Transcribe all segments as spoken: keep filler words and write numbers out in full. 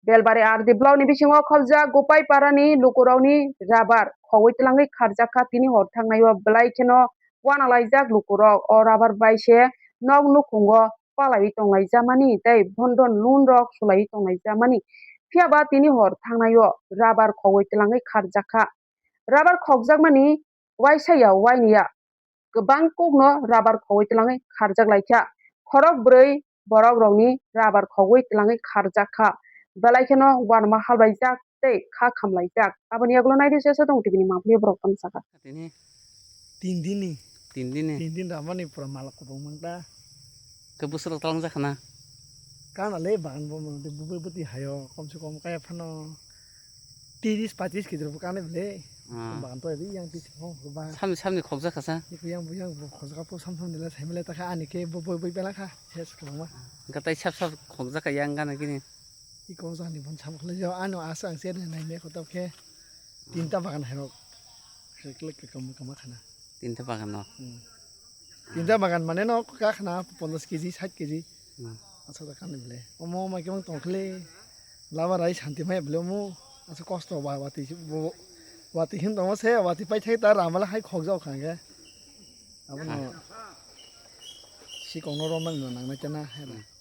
Belbari R D block ni bisingo khobjak Gopaiparani lukurokni rabar khogwi twlangwi kharjakha tini hor thangnaio belai kheno uanalaijak lukurok o rabar bai se nok nukhungo palaiwi tonglaijamani tei bondon loan rok sulaiwi tonglaijamani. Phiyaba tini hor thangnaio rabar khogwi twlangwi kharjakha. Rabar khokjakmani waisa ya waini ya kwbang kokno rabar khogwi twlangwi kharjak laikha. Khorok bwrwi borok rokni rabar khogwi twlangwi kharjak kha. Belai kheno uanama halbaijak tei kha khamlaijak. Aboni yagulo naidi se se tong T V ni mangpili borok tong saka. Tini Tin din ni. Tin din ni. Tin din ramani pura mala kubung mang ta. Ke buswk rok talang jakha na? Kana le bagan bo mo de bubai buti hayo kom se kom kaya phano tiris patis kg rok kane bele. Ah. Bagan to ri yang ti simo ba. Samni samni khokjak kha sa. Iku yang bu yang bu khokjak po sam sam nila sai mele ta kha ani ke bo boi boi bela kha. Ses kha ma. Gatai sap sap khokjak kha yang gana gini. Iko jani bon sam khle jo ano asa ang se nai me khotok khe. Tinta bagan hai rok. Klik klik kam kam khana. Tinta bagan no. Hmm. Tinta bagan mane no ka khana ponchash kg, sait kg. Hmm. Asa da kan bele. Omo ma kemang tong khle. Lama rai santi mai bele omo. Asa kosto ba wati bo wati hin tong se wati pai thai ta ramala hai khok jao khang ge. Abo no. Ha. Si kong no rom nang nang na chana hai ba. Hmm.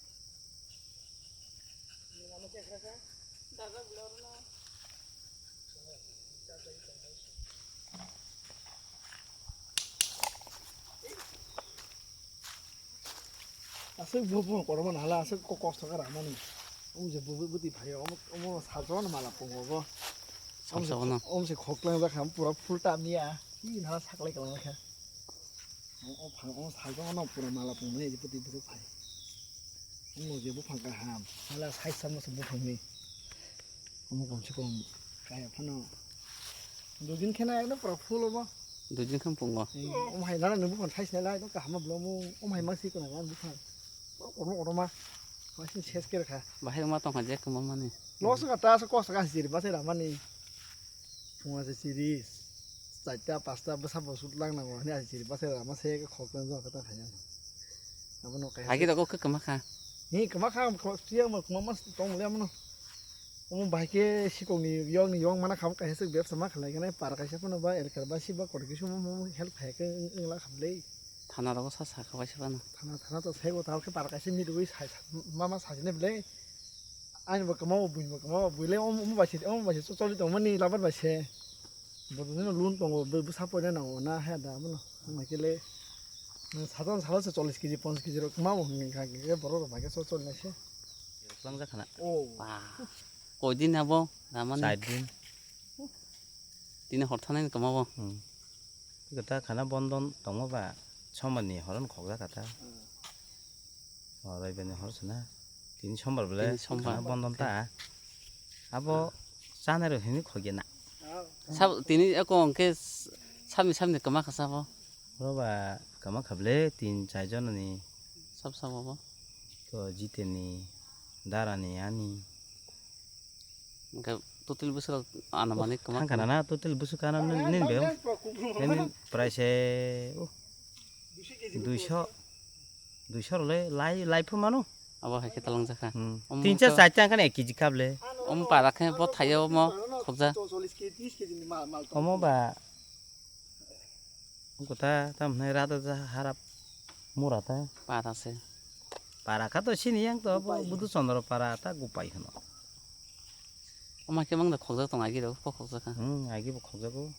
Aswk bo bo korokma hala aswk ko kosto kha ramani. Omo je bo bo bwtwi phaio omo omo salsa no mala pungo bo. Salsa no. Omo se khoklang jakha pura full tamya. Hi nala saklai kalang kha. O phang o salsa no pura mala pungmani je bwtwi bwtwi phai. Omo je buphang kaham. Hala sai sam se buphang ni. Omo kom se kom kaya phano. Dujin khena ekdom pura full obo. Dujin khan pungo. Om hai nana nungbu kon thais nela ekdom kaham blo mu om hai masi kona gan buphang. Kono kono ma. Masin ses kere kha. Bahai ma tong kha je kama mani. Los ka ta so kos ka siri ba se ramani. Phunga se siri. Chaita pasta bwsa bo sut lang nango ni siri ba se rama se khok tang jong kata khaya. Abo no kaya. Agi da ko kama kha. Ni kama kha ko siya mo kama mas tong le mo. Omo bahai khe sikokni yokni yok mana kha, kaisa swk bebsa ma khlai khe nai para kaisa phano ba L K R ba si ba kotor kisa mo help khai khe wng la kha bwle. Thana rogo sa sa kha waisa phano. Thana thana to sego ta khe para kaisa mi rwi sai ma ma sa sine bwle. Ani bo kwma bo buini bo kwma bo buile omo bai se omo bai se choli tong mani labar bai se. Bo to nino loan tongo bwsa poina nango na he da abono. Wngkha khe le. Sadan salo se chollish kg ponchash kg rok kwma bo hwnwi kha khe borok rok bai khe choli nai se. Kwlangjakha na. Oh. Ba. Koi din abo ramani? Char din. Tini hor thanai kwma bo. Hmm. Kota khana bondon tongma ba sombar ni horon khokjakha ta. Hmm. O roibar ni hor sana. Tini sombar bele. Tini sombar. Khana bondon ta. Abo chanai rok hini khokya na. Sab tini eko hwnkhe sabni sabni kwma kha sabo. Oro ba kwma kha bele tin char jona ni. Sab sabo bo. To Jiten ni, Dara ni, ani. Hwnkhe total bwswk anamani kwma. Thang kana na total bwswk kana nini be. Nini price e, uh, duiso, duiso role lai lai phu manu. Abo hai khe talang jakha. Hmm. Omo tin cha to char cha kan ek kg kable. Omo para khe bo thaio omo khobja. Omo ba Gota tam hwnwi rada ja harap mura ta. Para se. Para kha to sini yang to bo Budu Chandra para ta Gupai hwno. Omo khe mang da khokjak tong agi rok, po khokjak kha. Hmm, agi bo khokjago.